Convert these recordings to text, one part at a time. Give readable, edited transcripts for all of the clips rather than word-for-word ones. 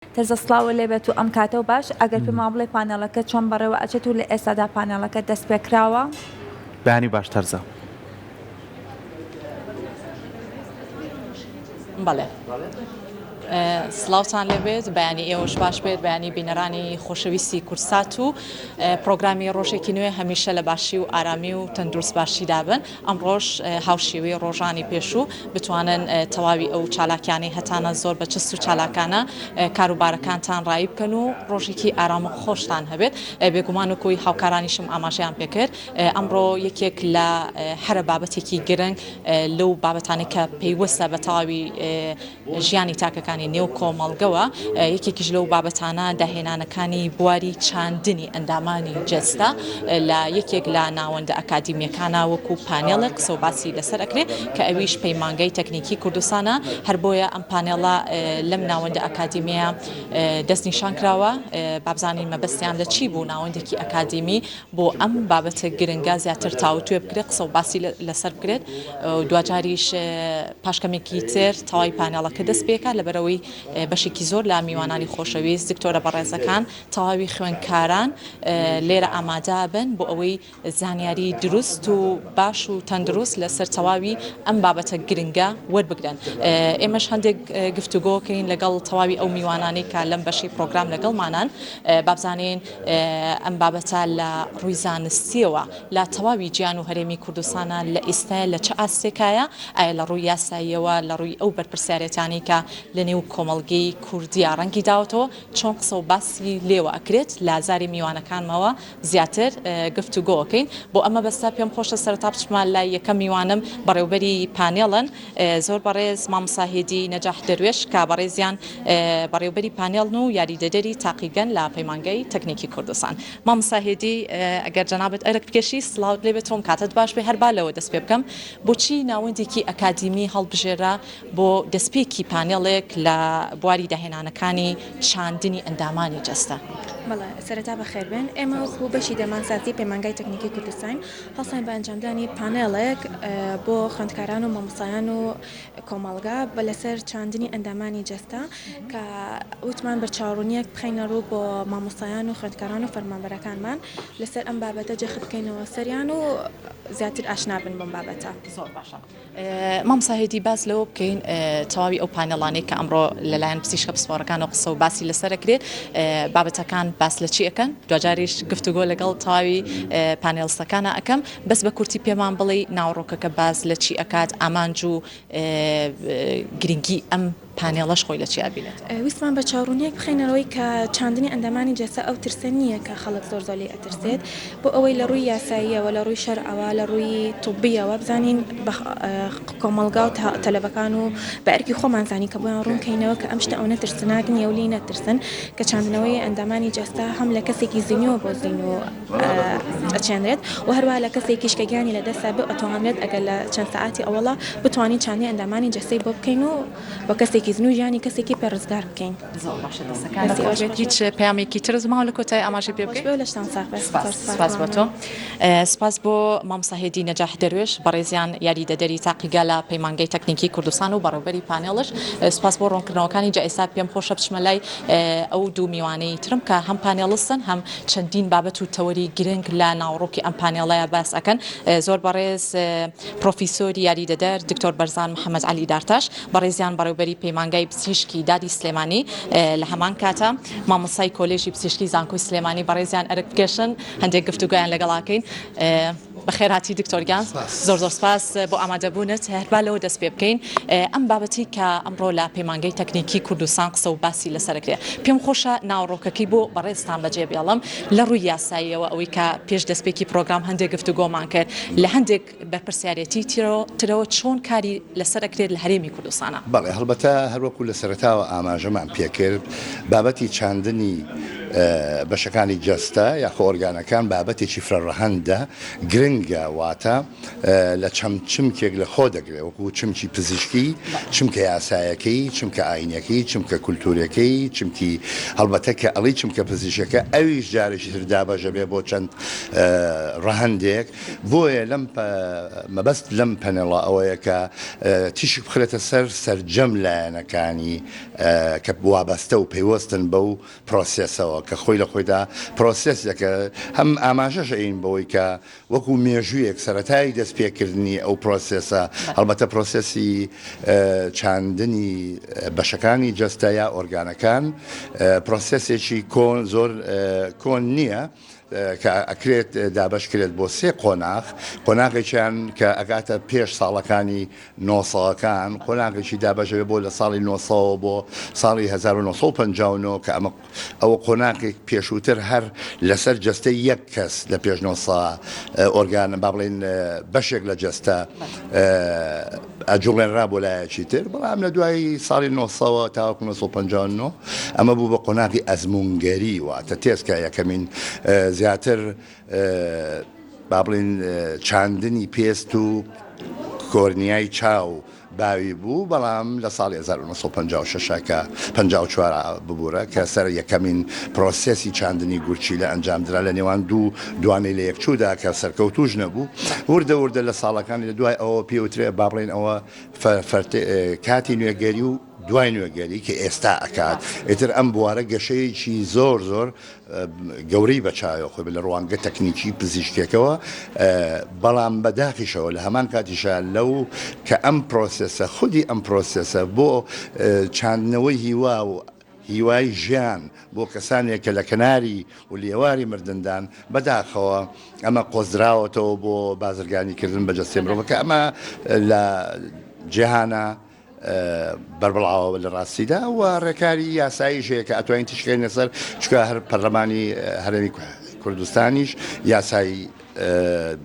تەرزە سڵاوت لێبێت و ئەم کاتەو باش، ئەگەر پێمان بڵێی پانێڵەکە چۆن بەڕێوە ئەچێت و لە ئێستادا پانێڵەکە دەست پێکراوە؟ بەیانی باش تەرزە. بەڵێ سڵاوتان لێبێت بەیانی ئێوەش باش بێت بەیانی بینەرانی خۆشەویستی کورسات و پرۆگرامی ڕۆژێکی نوێ هەمیشە لە باشی و ئارامی و تەندروست باشیدا بن ئەمڕۆش هاوشێوەی ڕۆژانی پێشوو بتوانن تەواوی ئەو چالاکیانەی هەتانە زۆر بە چست و چالاکانە کاروبارەکانتان ڕایی بکەن و ڕۆژێکی ئارام و خۆشتان هەبێت. بێگومان وەکوی هاوکارانیشم ئاماژەیان پێکرد ئەمڕۆ یەکێک لە هەرە بابەتێکی گرنگ لەو بابەتانەی کە پەیوەستە بە تەواوی ژیانی تاکەکانی نێو کۆمەڵگەوە، یەکێکیش لەو بابەتانە داهێنانەکانی بواری چاندنی ئەندامانی جەستە لە یەکێک لە ناوەندە ئەکادیمییەکانا وەکو پانێڵێک قسە و باسی لەسەر ئەکرێت کە ئەویش پەیمانگای تەکنیکی کوردستانە، هەر بۆیە ئەم پانێڵە لەم ناوەندە ئەکادیمییە دەستنیشان کراوە، با بزانین مەبەستیان لە چی بوو ناوەندێکی ئەکادیمی بۆ ئەم بابەتە گرنگە زیاتر تاوتوێ بکرێت، قسە و باسی لەسەر بکرێت و دواجاریش پاش کەمێکی تر تەواوی پانێڵەکە دەست پێکات، لەبەرئەوەی بەشێکی زۆر لە میوانانی خۆشەویست، دکتۆرە بەڕێزەکان، تەواوی خوێندکاران لێرە ئامادە بن بۆ ئەوەی زانیاری دروست و باش و تەندروست لەسەر تەواوی ئەم بابەتە گرنگە وەربگرن. ئێمەش هەندێک گفتوگۆکەین لەگەڵ تەواوی ئەو میوانانەی کە لەم بەشەی پرۆگرام لەگەڵمانان، بابزانین ئەم بابەتە لە ڕووی زانستییەوە لە تەواوی جیان و هەرێمی کوردستانا لە ئیستایا لە چ ئاستێکایە؟ ئایا لە ڕووی یاساییەوە، لە ڕووی ئەو بەرپرسیارێتانەی کە لە نێو کۆمەڵگەی کوردیا ڕەنگی داوەتەوە، چۆن قسە و باسی لێوە ئەکرێت؟ لە زاری میوانەکانمەوە زیاتر گفتوگۆ ئەکەین. بۆ ئەم مەبەستە پێم خۆشە سەرەتا بچمە لای یەکەم میوانم، بەڕێوبەری پانێڵن، زۆر بەڕێز مامۆستا هێدی نەجاح دەروێش کە بەڕێزیان بەڕێوبەری پانێڵن و یاریدەدەری تاقیگەن لە پەیمانگای تەکنیکی کوردستان. مامۆستا هێدی ئەگەر جەنابت ئەرک بکێشی سڵاوت لێ بێت و کاتت باش بێ هەر با لەوە دەست پێ بکەم بۆچی ناوەندێکی ئەکادیمی هەڵبژێرا بۆ دەستپێکی پانێڵێک لە بواری داهێنانەکانی چاندنی ئەندامانی جەستە؟ بەڵێ سەرەتا بەخێربێن ئێمە وەکو بەشی دەرمانسازی پەیمانگای تەکنیکی کوردستان هەڵساین بە ئەنجامدانی پانێڵێک بۆ خوێندکاران و مامۆستایان و کۆمەڵگا بە لەسەر چاندنی ئەندامانی جەستە کە وتمان بەرچاوڕوونیەک بخەینە ڕوو بۆ مامۆستایان و خوێندکاران و فەرمانبەرەکانمان لەسەر ئەم بابەتە جەخت بکەینەوە سەریان و زیاتر ئاشنا بن بەم بابەتە. زۆر باشە. مامۆستا هێدی باس لەوە بکەین تەواوی ئەو پانێڵانەی کە ئەمڕۆ لەلایەن پزیشکە پسپۆڕەکانەوە قسە و باسی لەسەر ئەکرێت بابەتەکان باس لە چی ئەکەن دواجاریش گفتوگۆ لەگەڵ تەواوی پانێڵستەکانە ئەکەم بەس بە کورتی پێمان بڵێی ناوەڕۆکەکە باس لە چی ئەکات ئامانج و گرنگی ئەم پانێڵەش خۆی لە چی ئەبینێتەوە؟ ویستمان بە چاوڕوونییەک بخەینە ڕووی کە چاندنی ئەندامانی جەستە ئەو ترسە نییە کە خەڵک زۆر زۆر لێی ئەترسێت، بۆ ئەوەی لە ڕووی یاساییەوە، لە ڕووی شەرعەوە، لە ڕووی طبییەوە بزانین بە کۆمەڵگا و تەلەبەکان و بە ئەرکی خۆمان زانین کە بۆیان ڕوون کەینەوە کە ئەم شتە ئەونە ترسناک نییە و لێی نەترسن کە چاندنەوەی ئەندامانی جەستە هەم لە کەسێکی زینووە بۆ زینوو ئەچێنرێت و هەروەها لە کەسێکیش کە گیانی لە دەستدا بێ ئەتوانرێت ئەگەر لە چەند سەعاتی ئەوەڵا بتوانین چاندنی ئەندامانی جەستەی بۆ بکەین و بە کەسێکی زنوو ژیانی کەسێکی پێ ڕزگار بکەین. زۆر باشە دەستەکانت خۆش بێت هیچ پەیامێکی ترت ماوە لە کۆتایی ئاماژەی پێ بکەی؟ خۆش بێ و لەشتان ساغ بێت. سپاس سپاس بۆ تۆ سپاس بۆ مامۆستا هێدی نەجاح دەروێش بەڕێزیان یاریدەدەری تاقیگا لە پەیمانگەی تەکنیکی کوردستان و بەڕێوبەری پانێڵش سپاس بۆ ڕوونکردنەوەکانی جا ئێستا پێم خۆشە بچمە لای ئەو دوو میوانەی ترم کە هەم پانێڵستن هەم چەندین بابەت و تەوەری گرنگ لە ناوەڕۆکی ئەم پانێڵەیا باس ئەکەن زۆر بەڕێز پڕۆفیسۆری یاریدەدەر دکتۆر بەرزان محەمەد عەلی دارتاش بەڕێزیان بەڕێوبەری پەیمانگای پزیشکی دادی سلێمانی لە هەمان کاتە مامۆستای کۆلێژی پزیشکی زانکۆی سلێمانی بەڕێزیان ئەرک بکێشن هەندێک گفتوگۆیان لەگەڵاکەین. بەخێرهاتی دکتۆر گیان زۆر زۆر سپاس بۆ ئامادەبوونت هەر با لەوە دەست پێ بکەین ئەم بابەتی کە ئەمڕۆ لە پەیمانگەی تەکنیکی کوردستان قسە و باسی لەسەر کرێ پێم خۆشە ناوەڕۆکەکەی بۆ بەڕێزتان بەجێ بێڵم لە ڕووی یاساییەوە ئەوەی کە پێش دەستپێکی پرۆگرام هەندێک گفتوگۆمان کرد لە هەندێک بەرپرسیارێتی ترەوە چۆن کاری لەسەر ئەکرێت لە هەرێمی کوردستانا. بەڵێ هەڵبەتە هەروەکو لە سەرەتاوە ئاماژەمان پێکرد بابەتی چاندنی. بەشەکانی جەستە یاخۆ ئۆرگانەکان بابەتێکی فرەڕەهەندە، گرنگە، واتە لە چەند چمکێک لە خۆ دەگرێت، وەکو چمکی پزیشکی، چمکە یاسایەکەی، چمکە ئاینیەکەی، چمکە کولتوریەکەی، چمکی هەڵبەتە کە ئەڵێی چمکە پزیشکەکە ئەویش جارێکی تر دابەش ئەبێ بۆ چەند ڕەهەندێک، بۆیە لەم مەبەست لەم پەنێڵە ئەوەیە کە تیشک بخرێتە سەر سەرجەم لایەنەکانی کە وابەستە و پەیوەستن بەو پرۆسێسەوە کە خۆی لە خۆیدا پرۆسێسێکە، هەم ئاماژەش ئەین بەوەی کە وەکو مێژوویەک سەرەتای دەست پێکردنی ئەو پرۆسێسە، هەڵبەتە پرۆسێسی چاندنی بەشەکانی جەستە یا ئۆرگانەکان پرۆسێسێکی کۆن زۆر کۆن نییە، کە ئەکرێت دابەش کرێت بۆ سێ قۆناغ، قۆناغێکیان کە ئەگاتە پێش ساڵەکانی نۆسەکان، قۆناغێکی دابەش ئەبێت بۆ لە ساڵی نۆسەوە بۆ ساڵی 1959 کە ئەمە ئەوە قۆناغێک پێشووتر هەر لەسەر جەستەی یەک کەس لە پێش نۆسە ئۆرگان با بڵێین بەشێک لە جەستە ئەجوڵێنرا بۆ لایەکی تر، بەڵام لە دوای ساڵی نۆسەوە تاوەکو 1959 ئەمە بوو بە قۆناغی ئەزموونگەری، واتە تێست کە یەکەمین زیاتر با بڵێین چاندنی پێست و کۆرنیای چاو باوی بوو، بەڵام لە ساڵی 1956 کە 54 ببورە کە سەر یەکەمین پرۆسێسی چاندنی گورچیلە ئەنجامدرا لە نێوان دوو دوانەی لەیەکچوودا کە سەرکەوتووش نەبوو، وردە وردە لە ساڵەکانی لە دوای ئەوە پێوترێ با بڵێین ئەوە کاتی نوێگەری و دوای نوێگەری کە ئێستا ئەکات ئیتر ئەم بوارە گەشەیەکی زۆر زۆر گەورەی بە چاوێ خۆی لە ڕوانگە تەکنیکی پزیشکێکەوە بەڵام بەداخیشەوە لە هەمان کاتیشا لەو کە ئەم پرۆسێسە خودی ئەم پرۆسێسە بۆ چاندنەوەی هیوا و هیوای ژیان بۆ کەسانێک کە لە کەناری و لێواری مردندان، بەداخەوە ئەمە قۆزراوەتەوە بۆ بازرگانی کردن بە جەستەی مرۆڤ کە ئەمە لە جیهانە بەربڵاوە لە ڕاستیدا و ڕێکاری یاساییش هەیە کە ئەتوانین تیشکەینە سەر چونکە هەر پەرلەمانی هەرێمی کوردستانیش یاسای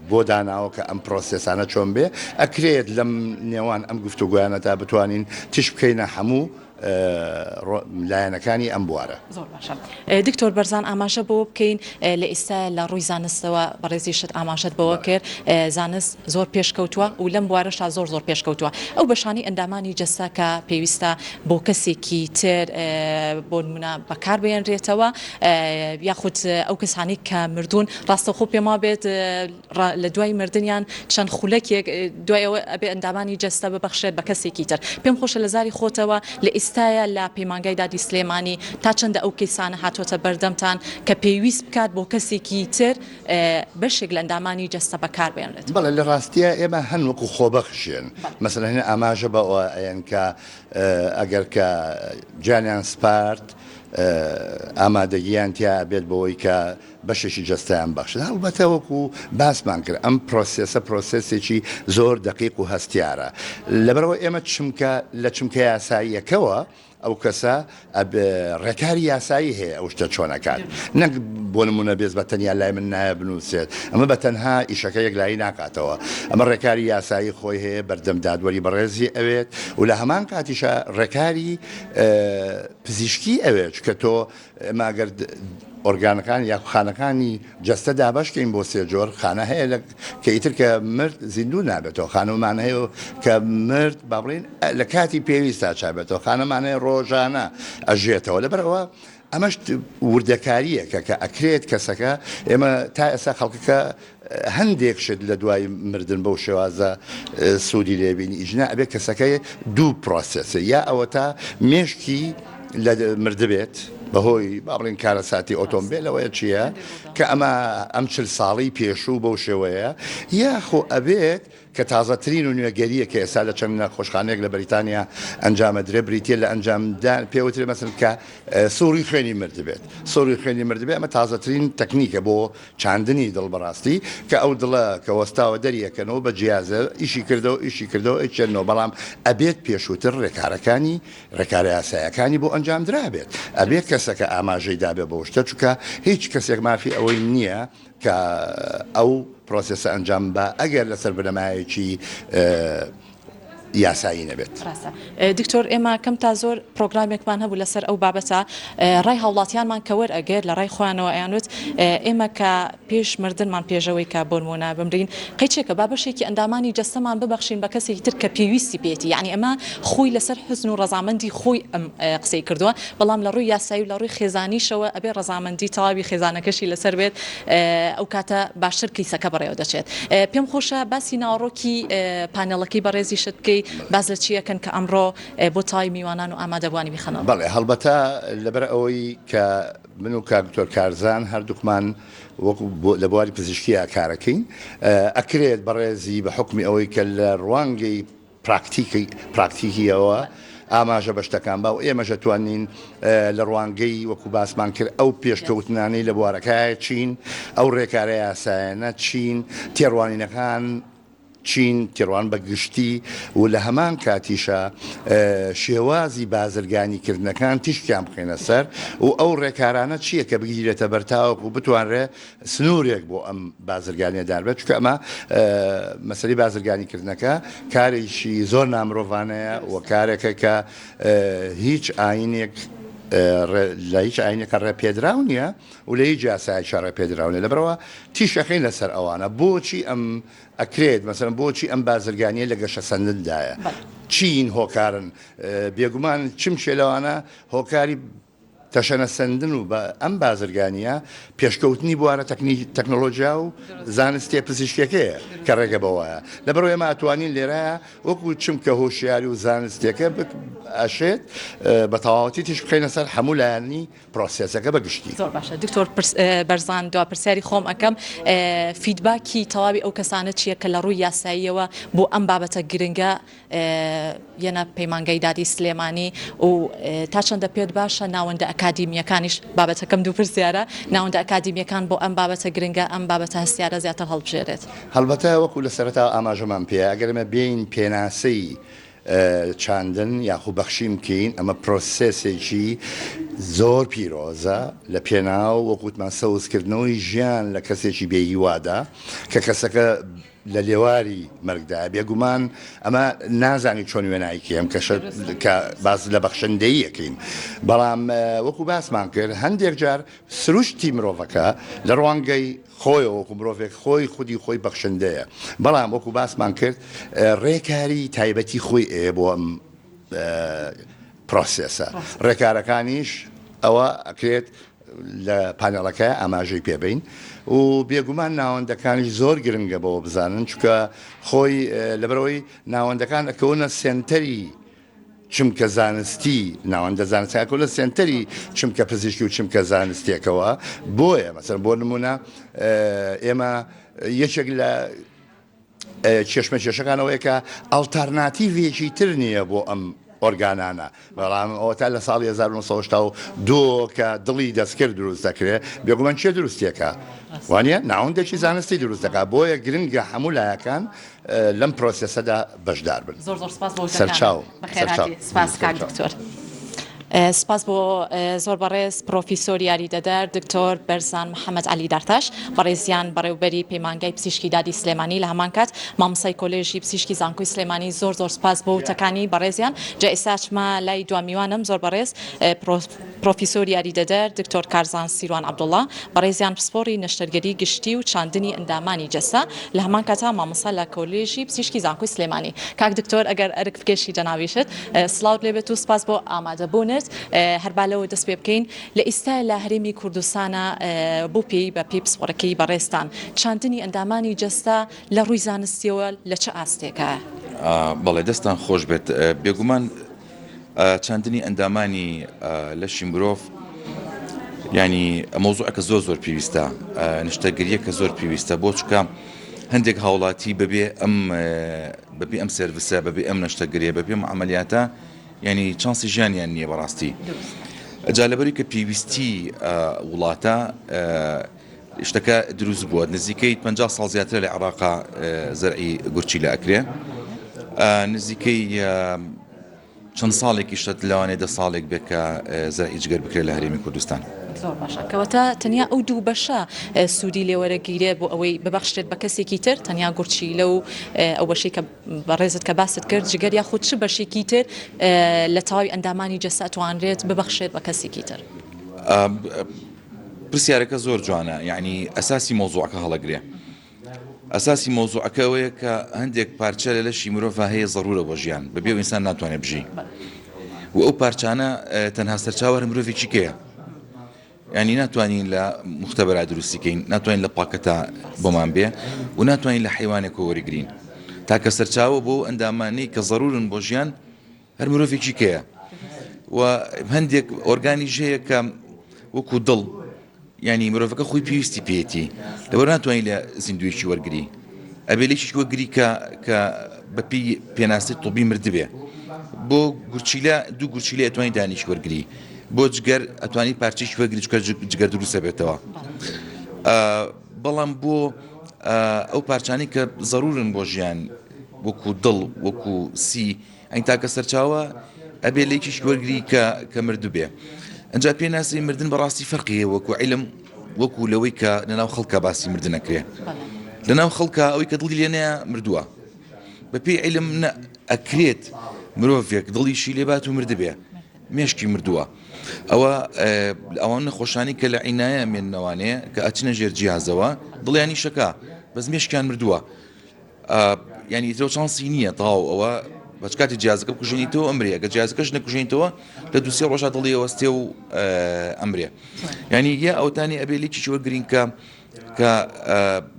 بۆ داناوە کە ئەم پرۆسێسانە چۆن بێ ئەکرێت لەم نێوان ئەم گفتوگۆیانەدا بتوانین تیش بکەینە هەموو لایەنەکانی ئەم بوارە. زۆر باشە دکتۆر بەرزان ئاماژە بەوە بکەین لە ئیستا لە ڕووی زانستەوە بەڕێزیشت ئاماژەت بەوە کرد زانست زۆر پێشکەوتووە و لەم بوارەشا زۆر زۆر پێشکەوتووە ئەو بەشانەی ئەندامانی جەستە کە پێویستە بۆ کەسێکی تر بۆ نمونە بەکار بێنرێتەوە یاخود ئەو کەسانەی کە مردوون ڕاستەوخۆ پێم وابێت لە دوای مردنیان چەند خولەکێک دوای ئەوە ئەبێ ئەندامانی جەستە ببەخشرێت بە کەسێکی تر. پێم خۆشە لە زاری خۆتەوە لە ئیستایا لە پەیمانگای دادی سلێمانی تا چەندە ئەو کەیسانە هاتووەتە بەردەمتان کە پێویست بکات بۆ کەسێکی تر بەشێک لە ئەندامانی جەستە بەکار بێنرێت؟ بەڵێ لە ڕاستیا ئێمە هەن وەکو خۆبەخشێن مەسەلەن هەن ئاماژە بەوە ئەیەن کە ئەگەر کە گیانیان سپارد ئامادەگیان تیا ئەبێت بەوەی کە بەشێکی جەستەیان بەخشن. هەڵبەتە وەکو باسمان کرد ئەم پرۆسێسە پرۆسێسێکی زۆر دەقیق و هەستیارە. لەبەرئەوە ئێمە چمکە لە چمکە یاساییەکەوە ئەو کەسە ڕێکاری یاسایی هەیە ئەو شتە چۆن ئەکات. نەک بۆ نمونە بێز بە تەنیا لای من نایە بنووسێت. ئەمە بە تەنها ئیشەکە یەکلایی ناکاتەوە. ئەمە ڕێکاری یاسایی خۆی هەیە بەردەم دادوەری بەڕێزی ئەوێت و لە هەمان کاتیشا ڕێکاری پزیشکی ئەوێت چونکە تۆ ئێمە ئەگەر ئۆرگانەکان یاخود خانەکانی جەستە دابەش کەین بۆ سێ جۆر خانە هەیە لە کە ئیتر کە مرد زیندوو نابێتەوە خانەمان هەیە کە مرد با بڵێین لە کاتی پێویستا چابێتەوە خانەمان هەیە ڕۆژانە ئەژێتەوە لەبەرئەوە ئەمەش وردەکارییەکە کە ئەکرێت کەسەکە ئێمە تا ئێستا خەڵکەکە هەندێک شت لە دوای مردن بەو شێوازە سوودی لێ بینی ئیجنا ئەبێ کەسەکەی دوو پرۆسێسە یا ئەوەتا مێشکی لە مردبێت بەهۆی با بڵێن کارەساتی ئۆتۆمبێلەوەیە چییە کە ئەمە ئەم چل ساڵی پێشوو بەو شێوەیە یاخۆ ئەبێت کە تازەترین و نوێگەرییە کە ئێستا لە چەند نەخۆشخانەیەک لە بەریتانیا ئەنجامەدرێ بریتیە لە ئەنجامدان پێوترێ مەسەن کە سوڕی خوێنی مردبێت سوڕی خوێنی مردبێ ئەمە تازەترین تەکنیکە بۆ چاندنی دڵ بەڕاستی کە ئەو دڵە کە وەستاوە دەریەکەنەوە بە جیازە ئیشی کردەوە ئیشی کردەوە ئەیچێنەوە بەڵام ئەبێت پێشووتر ڕێکارەکانی ڕێکارە یاسایەکانی بۆ ئەنجام درابێت ئەبێت کەسەکە ئاماژەی دابێ بەو شتە چونکە هیچ کەسێک مافی ئەوەی نییە کە ئەو پرۆسێسە ئەنجام با ئەگەر لەسەر بنەمایەکی. یاسایی نەبێت. ڕاستە دکتۆر ئێمە کەم تا زۆر پرۆگرامێکمان هەبوو لەسەر ئەو بابەتە ڕای هاوڵاتیانمان کە وەرئەگرت لە ڕای خۆیانەوە ئەیانوت ئێمە کە پێش مردنمان پێشەوەی کە بۆنمونە بمرین قەیچێکە با بەشێکی ئەندامانی جەستەمان ببەخشین بە کەسێکی تر کە پێویستی پێیەتی یانی ئەمە خۆی لەسەر حوزن و ڕەزامەندی خۆی ئەم قسەی کردووە بەڵام لە ڕووی یاسایی و لە ڕووی خێزانیشەوە ئەبێ ڕەزامەندی تەواوی خێزانەکەشی لەسەر بێت ئەو کاتە باشتر کەیسەکە بەڕێوە دەچێت. پێم خۆشە باسی ناوەڕۆکی پانێڵەکەی بەڕێزیشت بکەی، باس لە چی ئەکەن کە ئەمڕۆ بۆ تەواوی میوانان و ئامادەبووانی بیخەنەوە؟ بەڵێ هەڵبەتە لەبەر ئەوەی کە من و کاک دکتۆر کارزان هەردووکمان وەکو لە بواری پزیشکییا کارەکەین ئەکرێت بەڕێزی بە حوکمی ئەوەی کە لە ڕوانگەی پراکتیکی پراکتیکیەوە ئاماژە بە شتەکان با و ئێمەش ئەتوانین لە ڕوانگەی وەکو باسمان کرد ئەو پێشکەوتنانەی لە بوارەکایە چین، ئەو ڕێکارە یاسایانە چین، تێڕوانینەکان چین، تێڕوان بە گشتی و لە هەمان کاتیشا شێوازی بازرگانی کردنەکان تیشکیان بخەینە سەر و ئەو ڕێکارانە چییە کە بگیرێتە بەر تاوەکو بتوانرێ سنوورێک بۆ ئەم بازرگانیە دانرێت، چونکە ئەمە مەسەلەی بازرگانی کردنەکە کارێکی زۆر نامرۆڤانەیە و کارێکە کە هیچ ئاینێک لە هیچ ئاینێکە ڕێ پێدراو نییە و لە هیچ یاسایەکە ڕێ پێدراو نیە لەبەرەوە تیشەکەین لەسەر ئەوانە بۆچی ئەم ئەکرێت مەسەلەن بۆچی ئەم بازرگانیە لە گەشەسەندندایە چین هۆکارن بێگومان چمکێ لەوانە هۆکاری تەشەنەسەندن و بە ئەم بازرگانییە پێشکەوتنی بوارە تەکنەلۆجیا و زانستیە پزیشکیەکەیە کە ڕێگە بەوەیە. لەبەرئەوە ئێمە ئەتوانین لێرەیا وەکو چمکە هۆشیاری و زانستیەکە ئەشێت بە تەواوەتی تیشک بخەینە سەر هەموو لایەنی پرۆسێسەکە بە گشتی. زۆر باشە دکتۆر بەرزان دوا پرسیاری خۆم ئەکەم feedback ی تەواوی ئەو کەسانە چیە کە لە ڕووی یاساییەوە بۆ ئەم بابەتە گرنگە یەنە پەیمانگای دادی سلێمانی و تا چەندە پێت باشە ناوەندە ئەکادیمییەکانیش، بابەتەکەم دوو پرسیارە، ناوەندە ئەکادیمییەکان بۆ ئەم بابەتە گرنگە، ئەم بابەتە هەستیارە زیاتر هەڵبژێرێت؟ هەڵبەتە وەکو لە سەرەتاوە ئاماژەمان پێیا ئەگەر ئێمە بێین پێناسەی چاندن یاخو بەخشین بکەین ئەمە پرۆسێسێکی زۆر پیرۆزە لە پێناو وەکو وتمان سەوزکردنەوەی ژیان لە کەسێکی بێ هیوادا کە کەسەکە لە لێواری مەرگدایە بێگومان ئەمە نازانی چۆن وێنای کەم کە کە باس لە بەخشندەیی ئەکەین بەڵام وەکو باسمان کرد هەندێک جار سروشتی مرۆڤەکە لە ڕوانگەی خۆیەوە وەکو مرۆڤێک خۆی خودی خۆی بەخشندەیە بەڵام وەکو باسمان کرد ڕێکاری تایبەتی خۆی ئەیە بۆ ئەم پرۆسێسە ڕێکارەکانیش ئەوە ئەکرێت لە پانێڵەکە ئاماژەی پێ بەین و بێگومان ناوەندەکانیش زۆر گرنگە بەوە بزانن چونکە خۆی لەبەرئەوەی ناوەندەکان ئەکەونە سێنتەری چمکە زانستی ناوەندە زانستەکان ئەکەونە سێنتەری چمکە پزیشکی و چمکە زانستیەکەوە بۆیە مەسەلەن بۆ نمونە ئێمە یەکێک لە کێشمەکێشەکان ئەوەیە کە ئەڵتەرناتیڤێکی تر نییە بۆ ئەم ئۆرگانانە، بەڵام ئەوەتا لە ساڵی 1982 کە دڵی دەستکرد دروست دەکرێت، بێگومان کێ دروستی ئەکا؟ وانییە؟ ناوەندێکی زانستی دروست دەکات، بۆیە گرنگە هەموو لایەکان لەم پرۆسێسەدا بەشدار بن. زۆر زۆر سپاس بۆ وتەکانت. سەرچاو. بەخێرهاتی. سپاس کاک دکتۆر. سپاس بۆ زۆر بەڕێز پڕۆفیسۆر یاریدەدەر دکتۆر بەرزان محەمەد عەلی دارتاش بەڕێزیان بەڕێوبەری پەیمانگای پزیشکی دادی سلێمانی لە هەمان کات مامۆستای کۆلێژی پزیشکی زانکۆی سلێمانی زۆر زۆر سپاس بۆ وتەکانی بەڕێزیان جا ئێستا ئەچمە لای دوا میوانم زۆر بەڕێز پڕۆفیسۆر یاریدەدەر دکتۆر کارزان سیروان عەبدوڵا بەڕێزیان پسپۆڕی نەشتەرگەری گشتی و چاندنی ئەندامانی جەستە لە هەمان کاتا مامۆستا لە کۆلێژی پزیشکی زانکۆی سلێمانی کاک دکتۆر ئەگەر ئەرک بکێشی جەنابیشت سڵاوت لێبێت و سپاس بۆ ئامادەبوونت. هەر با لەوە دەست پێ بکەین لە ئیستا لە هەرێمی کوردستانا بۆ پێی بە پێی پسپۆڕەکەی بەڕێزتان چاندنی ئەندامانی جەستە لە ڕووی زانستیەوە لە چ ئاستێکایە؟ بەڵێ دەستتان خۆش بێت. بێگومان چاندنی ئەندامانی لەشی مرۆڤ یانی مەوزوعێکە زۆر زۆر پێویستە نشتەگەریەکە زۆر پێویستە بۆ چکە هەندێک هاوڵاتی بەبێ ئەم بەبێ ئەم سێرڤسە بەبێ ئەم نەشتەگەریە بەبێ ئەم عەمەلیاتە یانی چانسی ژیانیان نییە بەڕاستی جا لەبەری کە پێویستی وڵاتە شتەکە دروست بووە نزیکەی 50 ساڵ زیاترە لە عێراقا زەرعی گورچیلە ئەکرێ نزیکەی. چەند ساڵێکیشە لەوانەیە دە ساڵێک بێت کە زەرعی جگەر بکرێت لە هەرێمی کوردستان. زۆر باشە کەواتە تەنیا ئەو دوو بەشە سوودی لێوەرەگیرێت بۆ ئەوەی ببەخشرێت بە کەسێکی تر تەنیا گورچیلە و ئەو بەشەی کە بەڕێزت کە باست کرد جگەر یاخود چ بەشێکی تر لە تەواوی ئەندامانی جەستە ئەتوانرێت ببەخشرێت بە کەسێکی تر؟ پرسیارەکە زۆر جوانە یعنی ئەساسی مەوزوعەکە هەڵەگرێ. ئەساسی مەوزوعەکە ئەوەیە کە هەندێک پارچە لە لەشی مرۆڤا هەیە زەرورە بۆ ژیان، بەبێ ئەو ئینسان ناتوانێت بژی و ئەو پارچانە تەنها سەرچاوە هەر مرۆڤێکی کەیە. یانی ناتوانین لە مختبەرا دروستی کەین، ناتوانین لە پاکەتا بۆمان بێ و ناتوانین لە حەیوانێکەوە وەریگرین. تاکە سەرچاوە بۆ ئەو ئەندامانەی کە زەرورن بۆ ژیان هەر مرۆڤێکی کەیە و هەندێک ئۆرگانیش هەیە کە وەکو دڵ یعنی مرۆڤەکە خۆی پێویستی پێیەتی لەبەر ناتوانانی لە زیندویەکی وەرگری ئەبێ لێکیش وەرگری کە کە بەپی پێناسی طبی مردبێ بۆ گورچیلە دوو گورچیلە ئەتوانی دانیش وەرگری بۆ جگەر ئەتوانی پارچێکی وەرگری چکە جگەر دروستە بێتەوە بەڵام بۆ ئەو پارچانی کە زەرورن بۆ ژیان وەکو دڵ وەکو سی ئەی تاکە سەرچاوە ئەبێ لێکیش وەرگری کە کە مردوبێ ئەجا پێناسی مردن بەڕاستی فەرقی هەیە وەکو عیلم وەکو لەوەی کە لەناو خەڵکە باسی مردن ئەکرێ لەناو خەڵکە ئەوەی کە دڵی لێ نەیە مردووە بەپێی عیلم نە ئەکرێت مرۆڤێک دڵیشی لێبات و مردبێ مێشکی مردووە ئەوە ئەوان نەخۆشانی کە لە عینایە مێنەوانێ کە ئەچنە ژێر جیازەوە دڵیانی شەکا بەس مێشکیان مردووە یانی ئیتر چانسی نییە تەواو ئەوە بەچ کاتی جیازەکە بکوژێنیتەوە ئەمرێ ئەگەر جیازەکەش نەکوژێنیتەوە لە دوو سێ ڕۆژا دڵی ئەوەستێ و ئەمرێ یانی یا ئەوتانی ئەبێ لێکیش وەرگرین کە کە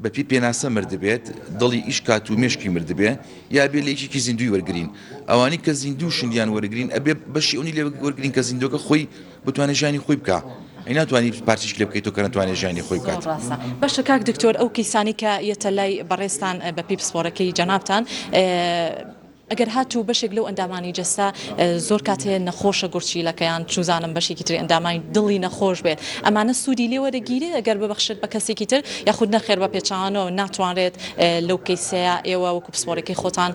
بەپی پێناسە مردبێت دڵی ئیش کات و مێشکی مردبێ یا بێ لێکێکی زیندوی وەرگین ئەوانی کە زیندوو شندیان وەرگین ئەبێ بەشی ئەونی لێ وەرگین کە زیندوەکە خۆی بتوانێت ژیانی خۆی بکا ئەی ناتوانی پارچیش لێ بکەیت تۆ کە نەتوانێت ژیانی خۆی بکات. زۆر ڕاستە باشە کاک دکتۆر ئەو کەیسانەی کە یەتە لای بەڕێزتان بە پێی پسپۆرەکەی جەنابتان ئەگەر هاتوو بەشێک لەو ئەندامانی جەستە زۆر کات هەیە نەخۆشە گورچیلەکەیان چوزانم بەشێکی تری ئەندامانی دڵی نەخۆش بێت ئەمانە سوودی لێ وەرەگیرێ ئەگەر ببەخشێت بە کەسێکی تر یاخود نەخێر بە پێچەوانەوە ناتوانرێت لەو کەیسەیە ئێوە وەکو پسپۆرەکەی خۆتان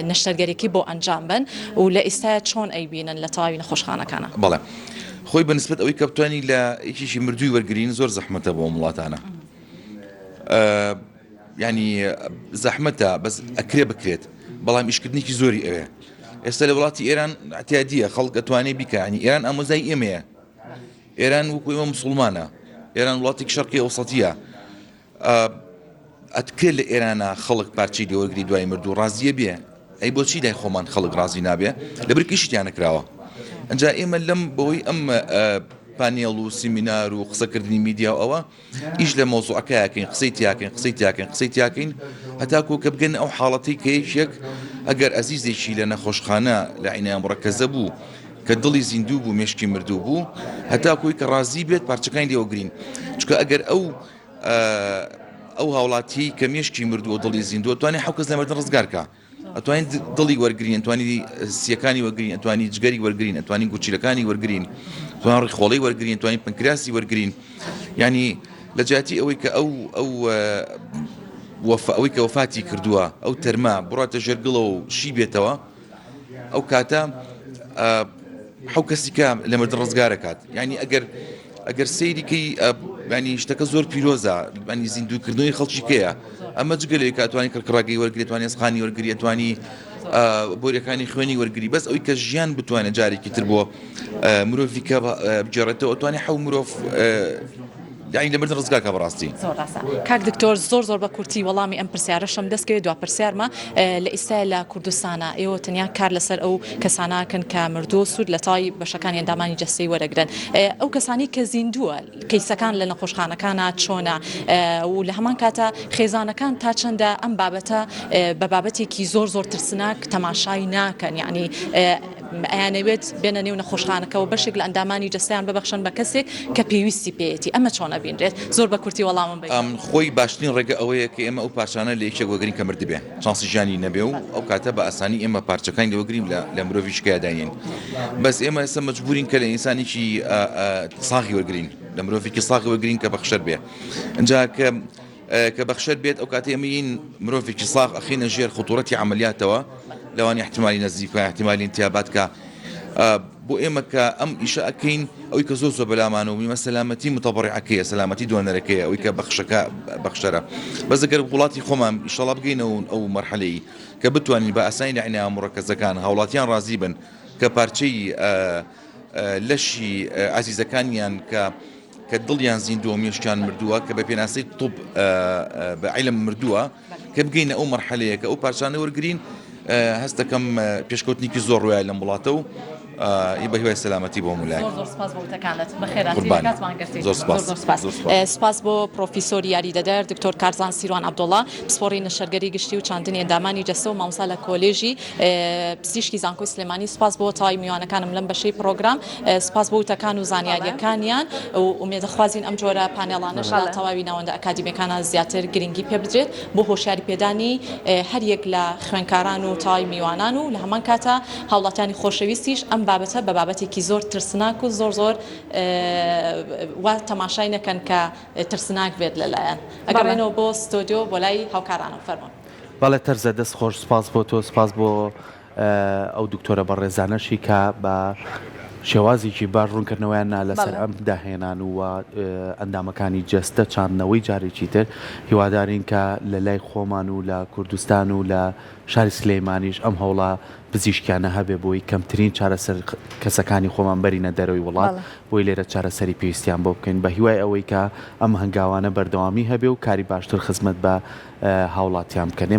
نەشتەرگەریەکەی بۆ ئەنجام بەن و لە ئیستایا چۆن ئەیبینن لە تەواوی نەخۆشخانەکانا؟ بەڵێ خۆی بە نسبەت ئەوەی کە بتوانی لە یەکێکی مردووی وەرگرین زۆر زەحمەتە بۆ ئەم وڵاتانە ینی زەحمەتە بەس ئەکرێ بکرێت بەڵام ئیشکردنێکی زۆری ئەوێ ئێستا لە وڵاتی ئێران اعتیادیە خەڵک ئەتوانێ بیکانی ئێران ئامۆزای ئێمەیە ئێران وەکو ئێمە مسلمانە ئێران وڵاتێکی شەرقی ئەوسەتیە ئەتکرێ لە ئێرانا خەڵک پارچەی لێ وەرگری دوای مردوو ڕازیە بێ ئەی بۆچی لای خۆمان خەڵک ڕازی نابێ لەبەر ئیشی تیا نەکراوە ئەنجا ئێمە لەم بەوەی ئەم پانێڵ و سیمینار و قسەکردنی میدیا و ئەوە ئیش لە مەوزوعەکەیەکەین قسەی تیاکەین قسەی تیاکەین قسەی تیاکەین هەتاکو کە بگەن ئەو حاڵەتی کە یەکێک ئەگەر ئەزیزێکی لە نەخۆشخانە لە عینایە مڕەکەزە بوو کە دڵی زیندوو بوو مێشکی مردوو بوو هەتاکوی کە ڕازی بێت پارچەکانی لێوەگرین چونکە ئەگەر ئەو ئەو هاوڵاتیەی کە مێشکی مردووە و دڵی زیندووە توانێت حەو کەس لە مردن ڕزگار کا ئەتوانین دڵی وەرگین ئەتوانی سیەکانی وەرگین ئەتوانی جگەری وەرگین ئەتوانی گورچیلەکانی وەرگین توان ڕیخۆڵەی وەرگین توانی پنکراسی وەرگین ینی لە جیاتی ئەوەی کە ئەو ئەو وەفا ئەوەی کە وەفاتی کردووە ئەو تەرما بڕاتە ژێرگڵەوە و شی بێتەوە ئەو کاتە حەو کەسی کە لە مردن ڕزگارەکات یعنی ئەگەر ئەگەر سەیری کەی ینی شتەکە زۆر پیرۆزە ینی زیندووکردنەوەی خەڵکی کەیە ئەمە جگە لەوەی کە ئەتوانی کڕکڕاگەی وەرگری توانی ئەسقانی وەرگری ئەتوانی بۆریەکانی خوێنی وەرگری بەس ئەوی کە ژیان بتوانێت جارێکی تر بۆ مرۆڤی کە بگێڕێتەوە ئەتوانی حەو مرۆڤ یانی لە مردن ڕزگار کا بەڕاستی. زۆر ڕاستە کاک دکتۆر زۆر زۆر بە کورتی وەڵامی ئەم پرسیارەشم دەست کەوێت دوا پرسیارمە لە ئیستای لە کوردستانا ئێوە تەنیا کار لەسەر ئەو کەسانە ئەکەن کە مردووە سوود لە تەواوی بەشەکانی ئەندامانی جەستەی وەرەگرن ئەو کەسانی کە زیندووە کەیسەکان لە نەخۆشخانەکانا چۆنە و لە هەمان کاتا خێزانەکان تا چەندە ئەم بابەتە بە بابەتێکی زۆر زۆر ترسناک تەماشای ناکەن یعنی ئەیانەوێت بێنە نێو نەخۆشخانەکەوە بەشێک لە ئەندامانی جەستەیان ببەخشن بە کەسێک کە پێویستی پێیەتی، ئەمە چۆن ئەبینرێت؟ زۆر بە کورتی وەڵامم بەیتەوە. خۆی باشترین ڕێگە ئەوەیە کە ئێمە ئەو پارچانە لە یەکێک وەگرین کە مردبێ چانسی ژیانی نەبێ و ئەو کاتە بە ئاسانی ئێمە پارچەکانی لێ وەگرین لە مرۆڤی شکایە داینێین بەس ئێمە ئێستا مەجبورین کە لە ئینسانێکی ساغی وەرگرین لە مرۆڤێکی ساغی وەرگرین کە بەخشەر بێ ئینجا کە کە بەخشەر بێت ئەو کاتەی ئێمە یین مرۆڤێکی ساغ ئەخینە ژێر خطورەتی عەمەلیاتەوە لەوانی احتمالی نەزیف کا احتمالی انتیابات کا. بۆ ئێمە کە ئەم ئیشە ئەکەین ئەوی کە زۆر زۆر بەلامانەوە مهمە سەلامەتی متەبەڕیعەکەیە سەلامەتی دۆنەرەکەیە ئەوی کە بەخشەکە بەخشەرە بەس ئەگەر وڵاتی خۆمان ئیشەڵا بگەینەوە ئەو مەرحەلەی کە بتوانین بە ئاسانی لە عینایە موڕەکەزەکان هاوڵاتیان ڕازی بن کە پارچەی لەشی ئازیزەکانیان کە کە دڵیان زیندووە و مێشکیان مردووە کە بە پێناسەی طب بە عیلم مردووە کە بگەینە ئەو مەرحەلەیە کە ئەو پارچانە وەرگین هەست دەکەم پێشکەوتنێکی زۆر ڕوویە لەم وڵاتە و ئی بە هیوای سەلامەتی بۆ هەموو لایەک. زۆر زۆر سپاس بۆ وتەکانت. بەخێرهاتی قوربانی. لەکاتمان گرتی. زۆر سپاس. زۆر زۆر سپاس. زۆر سپاس. سپاس بۆ پڕۆفیسۆری یاریدەدەر دکتۆر کارزان سیروان عەبدوڵا پسپۆڕی نەشتەرگەری گشتی و چاندنی ئەندامانی جەستە و مامۆستا لە کۆلێژی پزیشکی زانکۆی سلێمانی سوپاس بۆ تەواوی میوانەکانم لەم بەشەی پڕۆگرام سوپاس بۆ وتەکان و زانیاریەکانیان و ئومێدەخوازین ئەم جۆرە پانێڵانەش لە تەواوی ناوەندە ئەکادیمیەکانا زیاتر گرنگی پێ بدرێت بۆ هۆشیاری پێدانی هەریەک لە خوێنکاران و تەواوی میوانان و لە هەمان کاتا هاوڵاتیانی خۆشەویستیش ئەم بابەتە بە بابەتێکی زۆر ترسناک و زۆر زۆر وا تەماشای نەکەن کە ترسناک بێت لەلایەن ئەگەڕێنەوە بۆ ستۆدیۆ بۆ لای هاوکارانم فەرموون. بەڵێ تەرزە دەست خۆش سوپاس بۆ تۆ سوپاس بۆ ئەو دکتۆرە بەڕێزانەشی کە بە شێوازێکی باش ڕوونکردنەوەیان نا لەسەر ئەم داهێنان و ئەندامەکانی جەستە چاندنەوەی جارێکی تر هیوادارین کە لە لای خۆمان و لە کوردستان و لە شاری سلەیمانیش ئەم هەوڵە پزیشکیانە هەبێ بۆی کەمترین چارەسەر کەسەکانی خۆمان بەرینە دەرەوەی وڵات بۆی لێرە چارەسەری پێویستیان بۆ بکەین بە هیوای ئەوەی کە ئەم هەنگاوانە بەردەوامی هەبێ و کاری باشتر خزمەت بە هاوڵاتیان بکەن.